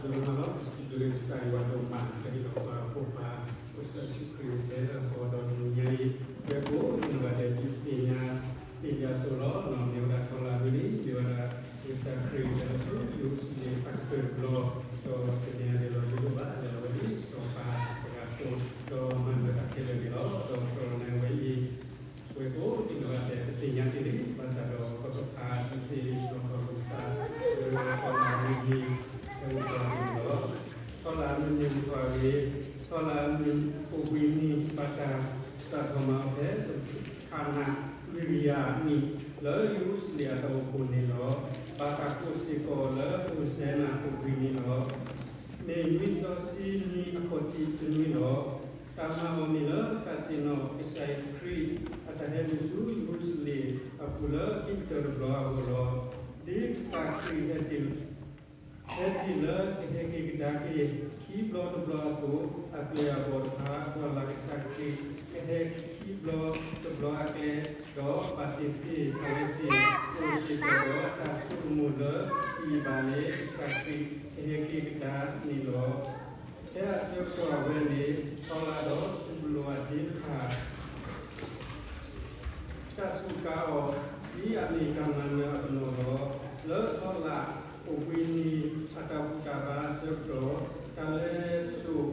ဒိၣ်မးလီၤ. ပစံးဘျုးကစၢ်ယွၤဒိၣ်မး လၢဟ့ၣ်လီၤပှၤအဖိခွါ ကစၢ်ယ့ၣ်ၡူးခရံာ် အိၣ်ဖျဲၣ်လၢဟီဒီးတနံၤညါအံၤ, ဒ်သိးပသ့ၣ်ညါတ့ၢ်လံအသိးလီၤ. မ့ၢ်ဝဲဒၣ်ထီလာ်မုၢ်နံၤ မ့ၢ်ဝဲဒၣ် ကစၢ်ခရံာ်လဲၤလီၤဆူယရူၤၡလ့ၣ်အကတၢၢ်တဘျီ, ဒီးတနံၤအံၤလဲၤလီၤတလိၣ်ဘၣ်, လဲၤလီၤဝဲဒ်စီၤပၤတဂၤအသိး, ဒီးမၤနၢၤတၢ်ခဲလၢာ်န့ၣ်လီၤ. ဒီးဖျိန့ၢ်ဝဲအံၤ ဝဲကိးဒံနီၢ်ဂၤဒဲး ပသ့ၣ်ညါတ့ၢ်လံ, ဘၣ်ဆၣ်ဒီးပကဖးဒံးသ့ၣ်နီၣ်ထီၣ်လိာ်သး လၢထီလာ်မုၢ်နံၤ ဟဲအိၣ်ဖျါန့ၣ်လီၤ. ထီလာ်မုၢ်နံၤအိၣ်ဖျါအဂ့ၢ်, ထီလာ်မုၢ်နံၤအိၣ်ဘှံးနံၤ ဘၣ်တၢ်စးထီၣ်မၤအီၤဖဲ တဖုခးနး လွံၢ်ကယၤနံၣ် လၢယရူၤၡလ့ၣ်အတၢ်အိၣ်ဖှိၣ်န့ၣ်လီၤ. ဘၣ်တၢ်ကိးစ့ၢ်ကီးလၢ ဟိၣ်စဲနၤအိၣ်ဘှံးနံၤလီၤ. မ့ၢ်နွံစီဆှံနံၤအခီၣ်ထံးတနွံလီၤ. တၢ်မၤအီၤမ့ၢ်လၢတၢ်သ့ၣ်နီၣ်ကစၢ်ယွၤခရံာ် အတၢ်ဟဲနုာ်ဆူယရူၤၡလ့ၣ်အပူၤလၢခံကတၢၢ်တဘျီအဂီၢ်လီၤ. ဒ်ကစၢ်ခရံာ်ဟဲ ဟဲတ့ၢ်လၢကဟဲက့ၤကဒါက့ၤ ခံဘျီတဘျီအသိး, အပျဲၢ်အဘီၣ်တဖၣ် ထီလာ်ကစၢ်ခရံာ် ကဟဲခံဘျီတဘျီအကျဲ, ဒီးဘၣ်တ့ၢ်သ့ၣ်အဝဲသ့ၣ် အိၣ်စ့ၢ်ကီးဒီးတၢ်ဆိကမိၣ်လၢ တယံာ်ဘၣ်န့ၣ် ကစၢ်ခရံာ်ကဟဲက့ၤကဒါန့ၣ်လီၤ. ဖဲအဆၢကတီၢ်အဝဲန့ၣ် ထီလာ်ဒီးစူးပလိာ်အဒ့တဖၣ် တၢ်စူးကါအီၤ ဒ်အမ့ၢ်တၢ်မၤနၢၤအပနီၣ်လီၤ. လၢထီလာ်အိၣ်ဘှံးနံၤအတၢ်ဘူၣ်တၢ်ဘါအဆၢကတီၢ်, တၢ်လဲၤစိာ်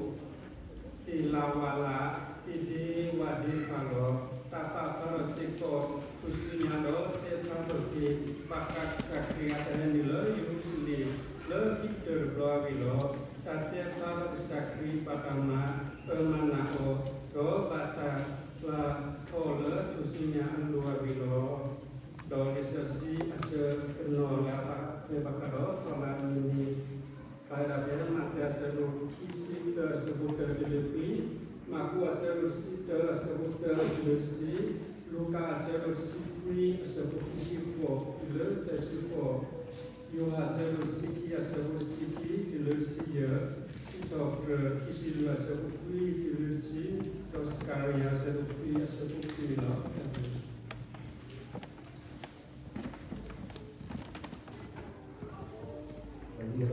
သ့ၣ်လၤဝၣ်လၤ သ့ၣ်ဒ့ဝၣ်ဒ့တဖၣ်လီၤ. တၢ်ပာ်ဖျါထီၣ်စ့ၢ်ကီး ထူၣ်စုညါဒီး တဲဖျါထီၣ်က့ၤ ဘၣ်ဃးကစၢ်ခရံာ်အတၢ်ဟဲနုာ်လၢယရူၤၡလ့ၣ် လၢခံကတၢၢ်တဘျီအဂ့ၢ်လီၤ. တၢ်တဲဖျါထီၣ်ကစၢ်ခရံာ် ဘၣ်တၢ်မၤပၢမၤနးအီၤ, ဒီးဘၣ်တၢ်ပျၢ်ထီၣ်လၢထူၣ်စုညါအလိၤအဂ့ၢ်လီၤ. ဒီးလံာ်စီဆှံအဆၢကနီၤလၢအပာ်ဖျါဘၣ်ဃးဒီး ထီလာ်မုၢ်နံၤ ဖျါဝဲဒၣ်ဖဲ မးသဲအဆၢဒိၣ်ခံဆံတၢ အဆၢဖိတၢတုၤလၢခွံ, မၢ်ကူးအဆၢဒိၣ်တဆံတၢ အဆၢဖိတၢတုၤလၢတဆံ, လူၤကၣ်အဆၢဒိၣ်တဆံခွံ အဆၢဖိခံဆံဃိးတုၤလၢသၢဆံဃိး, ယိၤဟၣ်အဆၢဒိၣ်တဆံခံ အဆၢဖိတဆံခံတုၤလၢတဆံယဲၢ်, စံးထီၣ်ပတြၢၤခံဆံလွံၢ် အဆၢဖိခွံတုၤလၢတဆံ, ဒီးစကၤရယၤအဆၢဒိၣ်ခွံ အဆၢဖိခံန့ၣ်လီၤ. တၢ်ဘျုး